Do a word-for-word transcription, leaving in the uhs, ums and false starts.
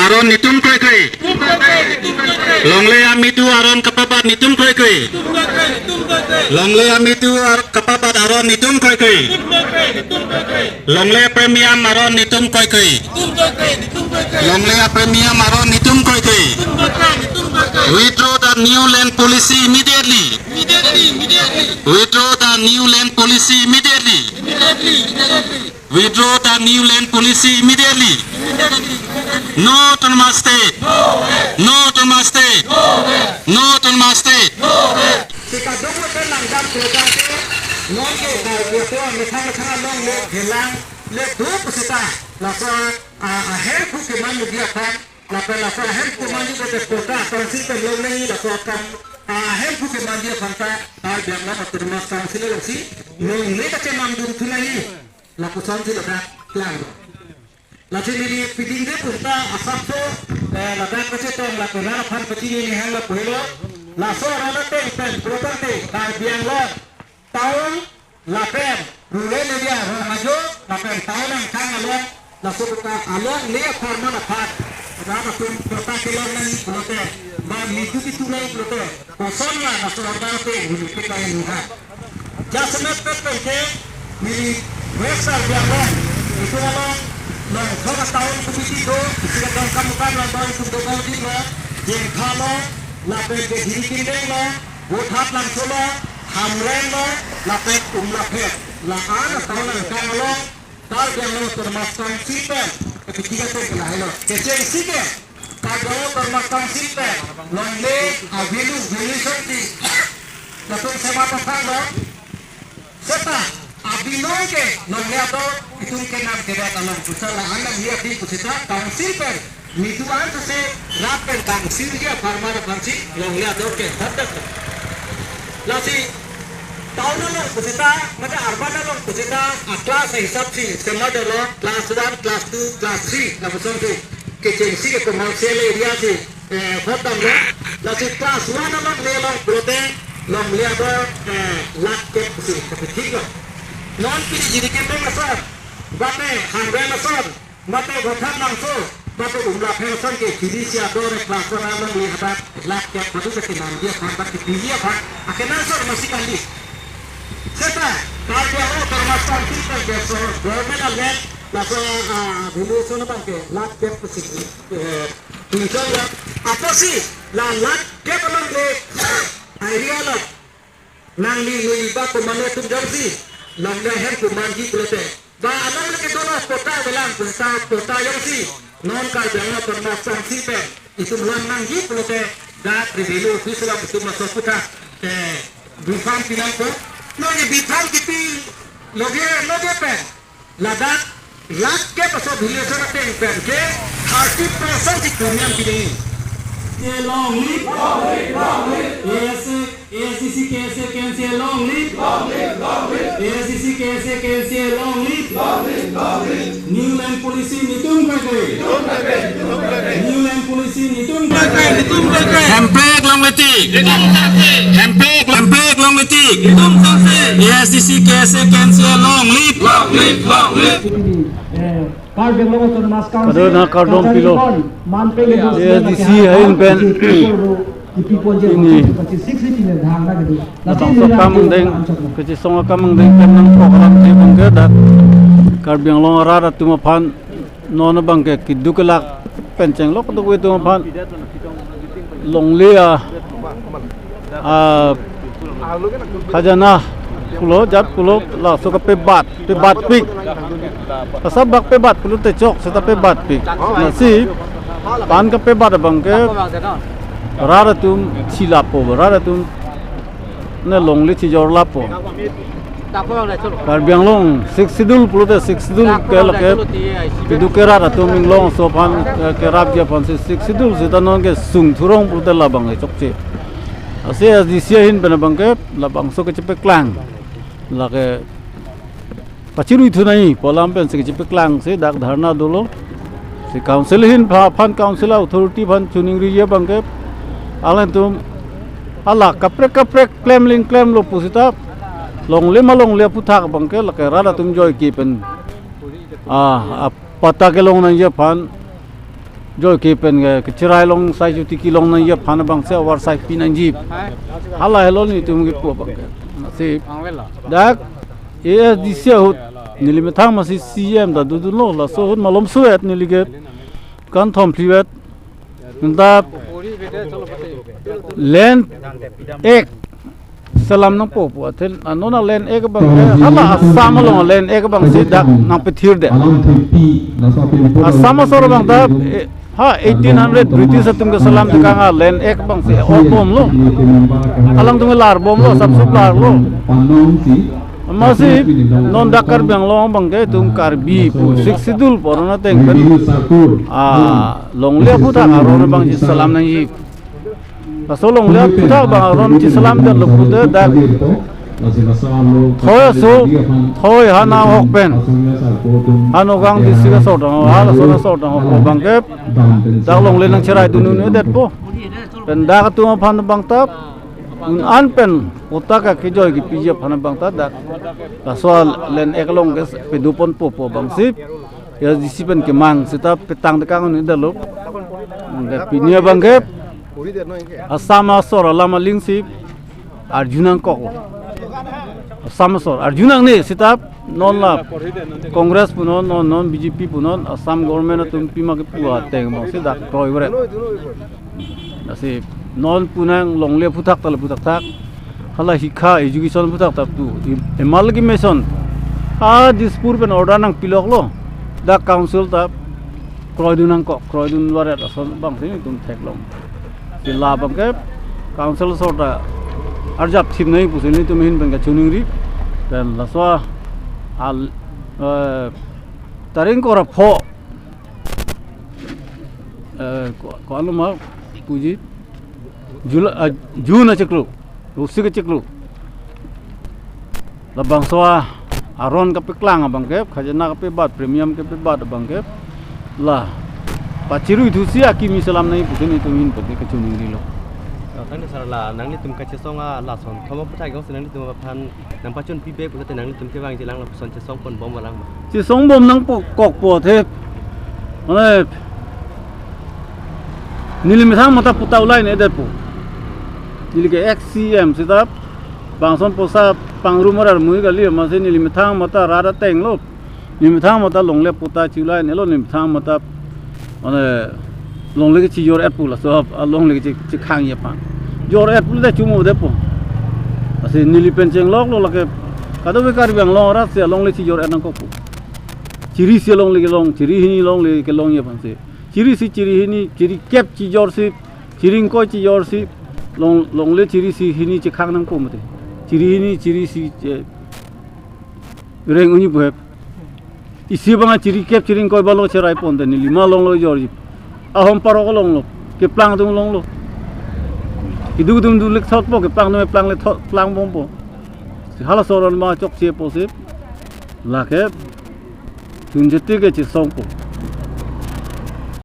aron netum kroikre. Longle amitu aron kapabat netum kroikre. Longle amitu ar-, kapabat aron netum kroikre. Longle premium aron netum kroikre. Longle premium aron netum kroikre. Withdraw the new land policy immediately. Withdraw the new land policy immediately. Withdraw the new land policy immediately. No autonomous state. No autonomous state. No autonomous state. Sika doko ke langdam program ke non ke Karbi Anglong methang methang along le gelang le doko seta laso a, ahem ku keman media kan lapen laso ahem ku keman juga ke kota council ke long nai laso akam ahem ku keman dia kan ta Karbi Anglong Autonomous Council alongsi long le kachemangdun thu nai. Lapuson si ladak klang. Lasi neli piding de punta asap so, eh, ladak kachetong lapu rat aphan pachini ni hang lapu helo. Laso rat ateng pen property Karbi Anglong town lapen rural area rong ajo lapen town angkang along laso kota along le farmer aphan rat atum kota kelong nangji pulote ba miju kitu nangji pulote koson la laso rat ateng hulu kita yang lihat. Jasemet pet penke neli West Karbi Anglong itum along long thok a town committee do, isi kadong kam kam long do, itum do kau di lo, Jengkha lo, lapen ke Diri Kindeng lo, Vothatlangso lo, Hamren lo, lapen Umlaphet. La an a town angkang along Karbi Anglong Autonomous Council pen, ketika tu lahelo. Kechengsi ke, Karbi Anglong Autonomous Council pen, longle, a value, valuation di, latum sema pathang lo. Seta, abinong ke, longle ato, itum kenam kedat along, pusat la anam lihat di pusita, council pen, nitu an sese, rat pen council dia, farmer council, longle ato ke, hadak. Lasi, town along pusita, mata urban along pusita, a class hisap si, sema dolo, class one, class two, class three, lapuson si, kechengsi ke commercial area si, eh, hotam lo, lasi class one along le along pulote, longle abo, eh, lakh kep si, tapi thik lo. Non pini Diri Kindeng ason, bate Hamren ason, bate Vothatlangso, bate Umlaphet ason ke chiri si ador class one along le hadak lakh kep, batu ke kinam dia aphan, bate pili aphan, akenangsot masih kali. Seta, Karbi Anglong Autonomous Council pen ke so, government along, laso, ah, bhilu so na bang ke, lakh kep si, eh, tuition lo. Apotsi, la lakh kep along le, area lo. Nangli neli ba komane tum jongsi, longle ahem komanji pulote. Ba along le kedo lo kota velang, kota, kota jongsi, non Karbi Anglong Autonomous Council pen, itum long nangji pulote, dak revenue office along itum laso kota, eh, bifam pinangpo. Non ye bifam kipi, loge, loge pen. Ladak lakh kep aso bhilu aso ateng pen ke thirty percent si premium piding. K C A long live. Long live, long live. A S A, A S D C K S A K N C A long live. Long live, long live. A S D C K S A K N C A long live. Long live, long live. New land policy netum kroikre. Netum kroikre, netum kroikre. New land policy netum kroikre, netum kroikre. Hemprek longle tik. Netum kroikre. Hemprek, hemprek longle tik. Netum kroikre. A S D C K S A K N C A long live. Long live, long live. Eh, Karbi Anglong Autonomous Council, kadona kardom pilo. Kacharlibon, manpeng edu, A S D C ahin pen. Ini. Bangso kam angdeng, kachisong akam angdeng pen nang program si bang ke dak Karbi Anglong arat atum aphan non bang ke keduk kelak pen chenglok duk atum aphan longle a, ah, khajana pulo, jat pulo, laso kapebatpik. Asap bak pebat pulote chok seta pebatpik. Lasi pan kapebat abang ke rat atum chilappo, rat atum ne longle chijorlappo. Karbi Anglong Sixth Schedule pulote Sixth Schedule ke lake keduk ke rat atum inglong aso aphan, eh, kerapji aphan si Sixth Schedule seta non ke sung thurong pulote labang ke chokche. Lasi A S D C ahin pen abang ke labangso kechepeklang. Lake pachirui thu nai pu alam pen si kechepeklang si dak dharna dolo. Si council ahin pha-, aphan council authority aphan chuning ri abang ke alangtum ala kaprek kaprek klemling klemlo pusita longle ma longle aphuthak abang ke lake rat atum joike pen, ah, ah, patta kelong nangji aphan Joike pen ke, kecherai along sai chuti kelong nangji aphan abang si avarsai pi nangji. Hala helo nelitum kepu abang ke. Lasi dak A S D C ahut neli methang masi C M ta dodunlo, laso ahut malom suet neli ke kanthom phlivet. Nta lane ek selam nangpo pu athe, anon a lane ek abang, eh, hala Assam along lane ek abang si dak nangpethirdet. Assam asor abang ta, eh, ha eighteen hundred British atum keselam tekang a lane ek abang si otbomlo. Alangtum kelar bomlo, sapsup larlo. Amatsi non dak Karbi Anglong abang ke itum Karbi pu Sixth Schedule pu aron ateng pen, ah, longle aphuthak aron abang si selam nangji. Laso longle aphuthak abang aron si selamdetlo pute dak thoi aso, thoi hanahok pen, Hanogang district asor tang, halason asor tang abang ke dak longle nangcheraidun un-edetpo. Pen dak atum aphan abang ta un-an pen patta kejoi kepiji aphan abang ta dak laso lane ek along ke pedoponpo pu abang si A S D C pen kemang seta petang tekang un-edetlo. Pini abang ke Assam asor alam aling si arju nangkok. Assam asor arju nangne seta non la Congress punon, non non B J P punon, Assam government atum pima kepu ateng abang si dak kroivaret. Lasi non pu nang longle aphuthak ta le aphuthak thak. Hala hikha education aphuthak ta tu. I-, amalgamation a Dispur pen order nangpiloklo. Dak council ta kroidun nangkok, kroidunvaret ason abang si nelitum theklong. Lasi la abang ke council asor ta arjap thip nangji pusi nelitum ahin pen kachiningri. Pen laso al, eh, tarik ingkoi ra pho, eh, ko, ko-an lo ma puji? Jul-, ah, June achiklo, Rusik achiklo. Labangso a aron kapeklang abang ke, khajana kapebat, premium kapebat abang ke, la pachiruithusi akimi selam nangji pusi nelitum ahin pen kachiningrilo. Oh, tangte sir, la nanglitum kachesong a lason thom aphuthak jongsi nanglitum aphan nangpachun pibek pulote nanglitum kevang jilang lapuson chesong ponbom valang ma? Chesong bom nangpo kokpo athe. Mane neli methang mata patta ulai ne detpo. Neli ke ex C M seta bangson poisa pangrum arar mui kali, amatsi neli methang mata rat atenglo. Neli methang mata longle patta chiulai nelo, neli methang mata mane longle kechijor-et pu laso a longle kechi, chikhangji aphan. Jor-et pulote chumo detpo. Lasi neli pen chengloklo lake kadokave Karbi Anglong arat si alongle chijor-et nangkokpo. Chiri isi alongle kelong, chiri hini alongle kelongji aphan si. Chiri isi, chiri hini, chiri kep chijor si, chiri ingkoi chijor si, long, longle chiri isi hini chikhang nangpo mate. Chiri hini, chiri isi, eh, reng unji pu hep. Isi abang chiri kep chiri ingkoi abang lo cherai ponte neli ma longlo jorji. Ahom parok longlo, keplang atum longlo. Keduk atum dun lekthotpo, keplang atum plang lethot, plang bompo. Si halaso aron ma chokchepo si. Lake chunjeti ke chesongpo.